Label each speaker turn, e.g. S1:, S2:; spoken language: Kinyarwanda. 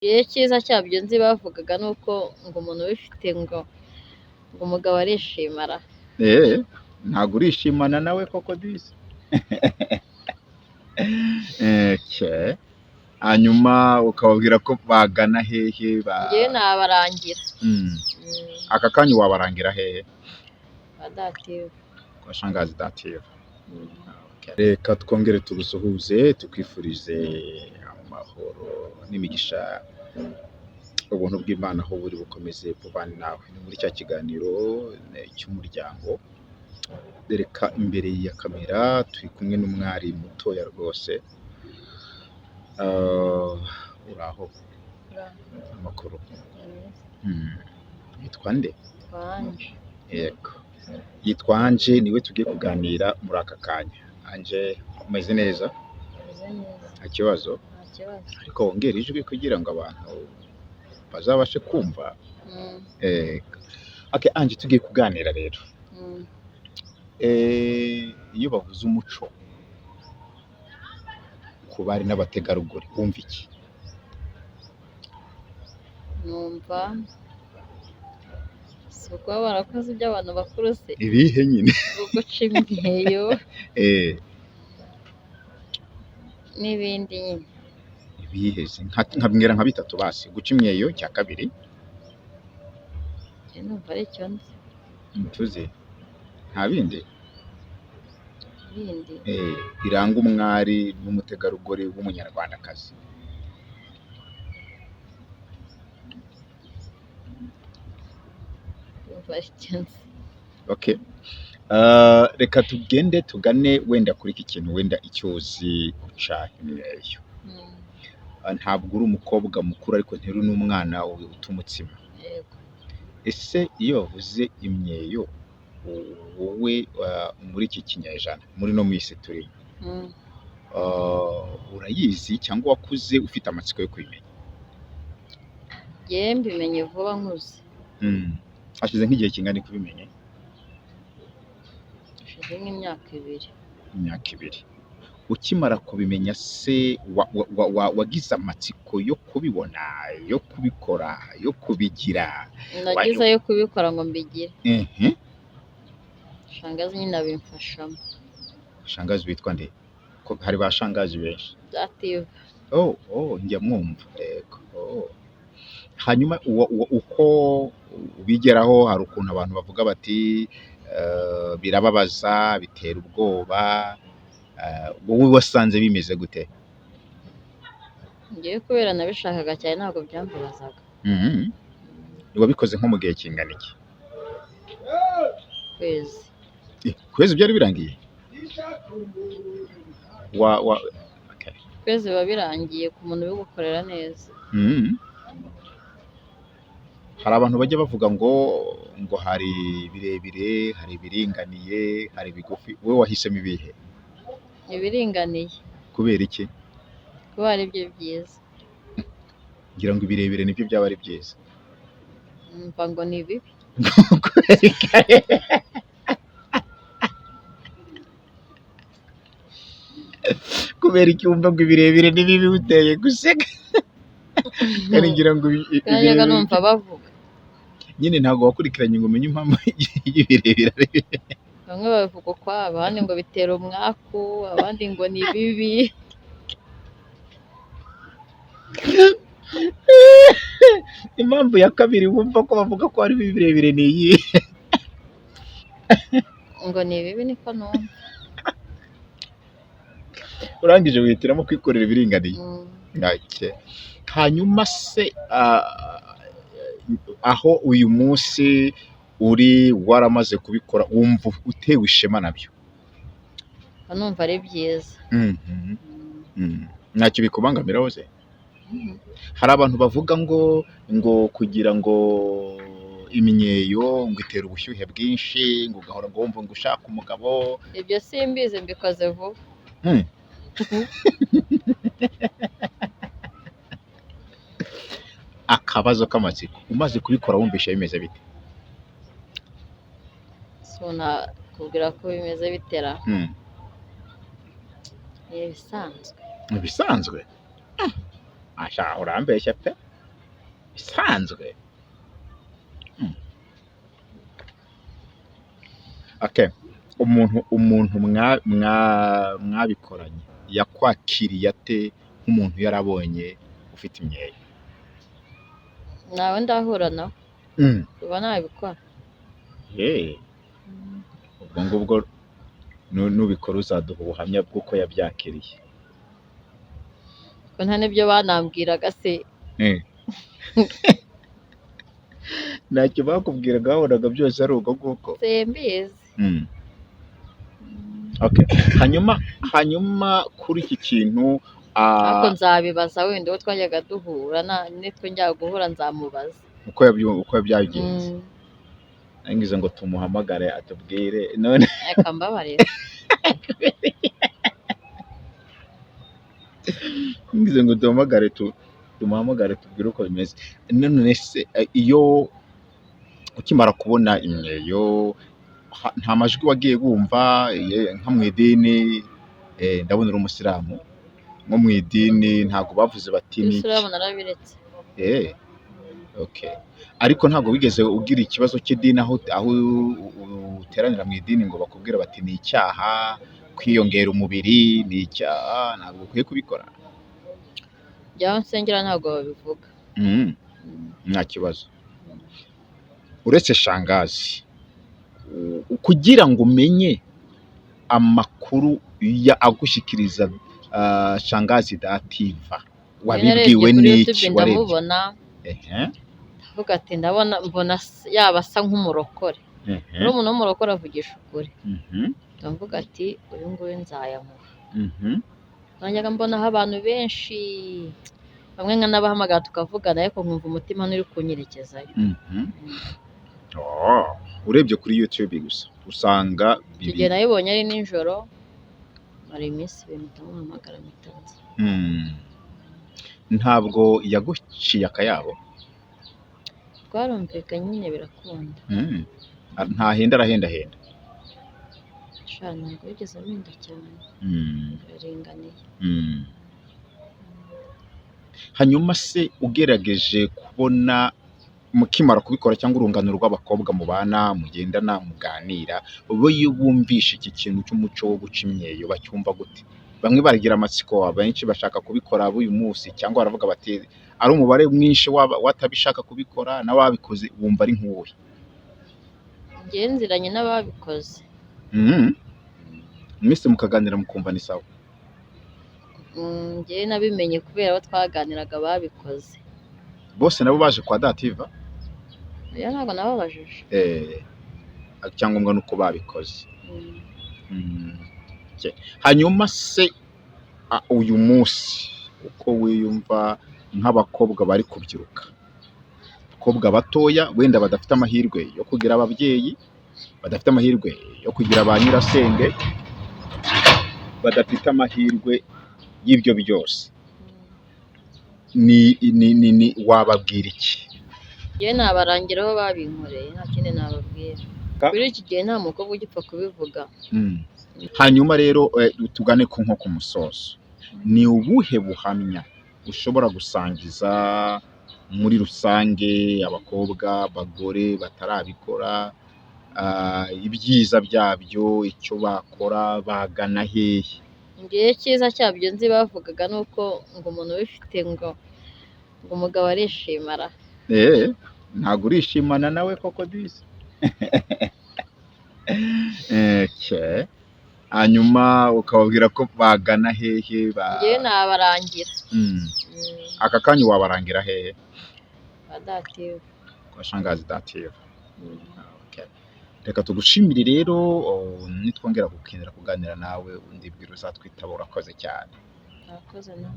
S1: Icyiza cyabyo nzi bavugaga ni uko ngo umuntu ubifite ngo umugabo arishima ra.
S2: Ntabwo urishimana nawe koko disi. Okay. Hanyuma ukababwira ko bagana hehe ba
S1: Njyewe nabarangira.
S2: Aka kanya wabarangira hehe?
S1: Kwa Dative.
S2: Kwa Shangazi Dative. Okay. Reka twongere tugusuhuze, tukwifurize amahoro n'imigisha, ubuntu bw'Imana aho buri bukomeze bubane nawe. Ni muri cya kiganiro cy'umuryango. Reka imbere ya kamera turi kumwe n'umwari mutoya rwose. Uraho amakuru? Yitwa nde?
S1: Twanje.
S2: Yego. Yitwa Ange, niwe tugiye kuganira muri aka kanya. Ange, umeze neza?
S1: Meze neza.
S2: Nta kibazo?
S1: Nta kibazo.
S2: Ariko wongera ijwi kugira ngo abantu bazabashe kumva. Okay, Ange, tugiye kuganira rero. Iyo bavuze umuco ku bari n'abategarugori wumva iki?
S1: Numva si ukuba barakoze ibyo abantu bakuru se?
S2: Ibihe nyine?
S1: Guca imyeyo n'ibindi nyine.
S2: Ibihe se? Nkabwira nka bitatu basi. Guca imyeyo cya kabiri.
S1: Njye numva ari icyo nzi.
S2: Tuzi nta bindi?
S1: Ibindi
S2: Biranga umwari n'umutegarugori w'umunyarwandakazi.
S1: Numva ari icyo nzi.
S2: Okay. Reka tugende tugane wenda kuri iki kintu, wenda icyo uzi guca imyeyo. Ntabwo uri umukobwa mukuru ariko nturi n'umwana uta umutsima.
S1: Yego.
S2: Ese iyo bavuze imyeyo wowe muri iki kinyejana, muri no minsi turimo, urayizi cyangwa wakuze ufite amatsiko yo kuyimenya?
S1: Njyewe mbimenye vuba nkuze.
S2: Hashize nk'igihe kingana iki ubimenye?
S1: Hashize nk'imyaka 2.
S2: Imyaka 2. Ukimara kubimenya se wagize amatsiko yo kubibona, yo kubikora, yo kubigira?
S1: Nagize ayo kubikora ngo mbigire. Shangazi nyine abimfashamo.
S2: Shangazi witwa nde? Ko hari ba shangazi benshi.
S1: Dative.
S2: Oh, njya mwumva. Yego. Oh. Hanyuma uko ubigeraho, hari ukuntu abantu bavuga bati birababaza, bitera ubwoba. Wowe wasanze bimeze gute?
S1: Njyewe kubera nabishakaga cyane ntabwo byambabazaga.
S2: Wabikoze nko mu gihe kingana iki?
S1: Kwezi.
S2: Kwezi byari birangiye? Okay.
S1: Kwezi biba birangiye ku muntu ubigukorera neza.
S2: Hari abantu bajya bavuga ngo hari birebire, hari ibiringaniye, hari bigufi. Wowe wahisemo ibihe?
S1: Ibiringaniye.
S2: Kubera iki?
S1: Kuba ari byo byiza.
S2: Ngira ngo ibirebire nibyo byaba ari byiza.
S1: Mva ngo ni bibi.
S2: Kubera iki wumva ngo ibirebire ni bibi uteye guseka? Kandi ngira ngo
S1: Najyaga numva bavuga.
S2: Nyine ntabwo wakurikiranye ngo umenye impamvu ibirebire ari bibi.
S1: Bamwe babivuga ukwabo, abandi ngo bitera umwaku, abandi ngo ni bibi.
S2: Impamvu ya kabiri wumva ko bavuga ko ari birebire ni iyi?
S1: Ngo ni bibi niko numva.
S2: Urangije wihitiramo kwikorera ibiringaniye. Okay. Hanyuma se aho uyu munsi uri waramaze kubikora wumva utewe ishema nabyo?
S1: Numva ari byiza.
S2: Ntacyo bikubangamiraho se? Hari abantu bavuga ngo kugira ngo imyeyo ngo itera ubushyuhe bwinshi, ngo ugahora ngo wumva ngo ushaka umugabo.
S1: Ibyo simbizi, mbikoze vuba.
S2: Akabazo k'amatsiko, umaze kubikora wumvishe bimeze bite?
S1: Sinakubwira ko bimeze bitera. Ni ibisanzwe.
S2: Ibisanzwe? Asha urambeshya pe. Bisanzwe. Okay. Umuntu mwabikoranye yakwakiriye ate nk'umuntu yarabonye ufite imyeyo?
S1: Ntawe ndahura nawe uba nabikora.
S2: Ubwo ngubwo nubikora uzaduha ubuhamya bw'uko yabyakiriye.
S1: Ko nta n'ibyo banambwiraga se?
S2: Ntacyo bakubwiraga, wabonaga byose ari ubwo nguko.
S1: Simbizi.
S2: Okay. Hanyuma kuri iki kintu
S1: Ariko nzabibaza wenda uwo twajyaga duhura, nitwe njya guhura nzamubaza
S2: uko byagenze. Ngize ngo tumuhamagare atubwire none.
S1: Reka mbabarira.
S2: Ngize ngo tumuhamagare tubwire uko bimeze. None se iyo ukimara kubona imyeyo nta majwi wagiye wumva nka mu idini? Ndabona uri umusilamu, nko mu idini ntabwo bavuze bati ni iki?
S1: Isilamu narabiretse.
S2: Okay. Ariko ntabwo wigeze ugira ikibazo cy'idini aho uteranira mu idini ngo bakubwire bati ni icyaha kwiyongera umubiri, ni icyaha, ntabwo ukwiye kubikora?
S1: Njye aho nsengera ntabwo babivuga.
S2: Nta kibazo. Uretse shangazi, kugira ngo umenye amakuru ya agushyikiriza shangazi Dativa, wabibwiwe
S1: Narebye kuri
S2: n'iki?
S1: YouTube
S2: Warebye
S1: ndamubona, ndavuga ati ndabona mbona yaba asa nk'umurokore. Uri umuntu w'umurokore avugisha ukuri. Ndavuga ati uyu nguyu nzayamuha. Najyaga mbonaho abantu benshi, bamwe nkanabahamagara tukavugana, ariko nkumva umutima nturi kunyerekezayo.
S2: Oh, urebye kuri YouTube gusa usanga
S1: Icyo gihe nabibonye ari nijoro, mara iminsi 2 mpita muhamagara mpita nza.
S2: Ntabwo yaguciye akayabo?
S1: Twarumvikanye nyine birakunda.
S2: Ntahenda arahendahenda?
S1: Sha ntabwo yigeze ampenda cyane. Biraringaniye.
S2: Hanyuma se ugerageje kubona mukimara kubikora cyangwa urungano rw'abakobwa mubana, mugendana, muganira, bo iyo bumvishe iki kintu cy'umuco wo guca imyeyo bacyumva gute? Bamwe baragira amatsiko, abenshi bashaka kubikora b'uyu munsi, cyangwa baravuga bati ari umubare mwinshi watabishaka kubikora n'ababikoze wumva ari nk'uwuhe?
S1: Njyewe nziranye n'ababikoze.
S2: Mwese mukaganira mukumva ni sawa?
S1: Njyewe nabimenye kubera abo twaganiraga babikoze.
S2: Bose nabo baje kwa Dativa?
S1: Oya ntabwo nababajije.
S2: Icyangombwa ni uko babikoze. Hanyuma se uyu munsi uko wiyumva nk'abakobwa bari kubyiruka, abakobwa batoya wenda badafite amahirwe yo kugira ababyeyi, badafite amahirwe yo kugira ba nyirasenge, badafite amahirwe y'ibyo byose, ni wababwira iki?
S1: Njyewe nabarangira aho babinkoreye, nta kindi nababwira. Kuri iki gihe nta mukobwa ugipfa kubivuga.
S2: Hanyuma rero tugane ku nko ku musozo, ni ubuhe buhamya ushobora gusangiza muri rusange abakobwa, abagore batarabikora, ibyiza byabyo, icyo bakora, bagana hehe?
S1: Njyewe icyiza cyabyo nzi bavugaga ni uko ngo umuntu ubifite ngo umugabo arishimara.
S2: Ntabwo urishimana nawe koko disi. Hanyuma ukababwira ko bagana hehe?
S1: Njyewe nabarangira.
S2: Aka kanya wabarangira hehe?
S1: Kwa Dativa.
S2: Kwa shangazi Dativa. Reka tugushimire rero, nitwongera gukenera kuganira nawe undi bwira uzatwitaba. Urakoze cyane.
S1: Urakoze nawe.